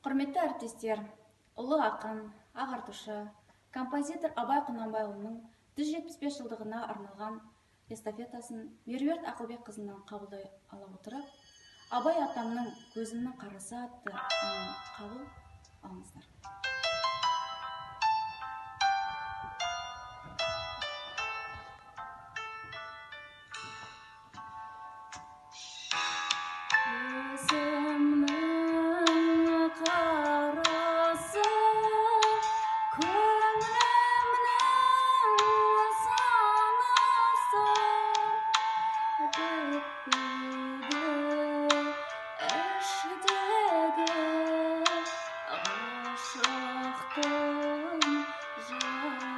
Құрметті әріптестер, ұлы ақын, ағартушы, композитор Абай Құнанбайұлының 175 жылдығына арналған эстафетасын Меруерт Ақылбекқызынан қабылдай ала отырып, Абай атамның «Көзімнің қарасы» атты әнін қабыл алыңыздар. Көзімнің қарасы, көңілімнің санасы, бітпейді іштегі ғашықтың жарасы.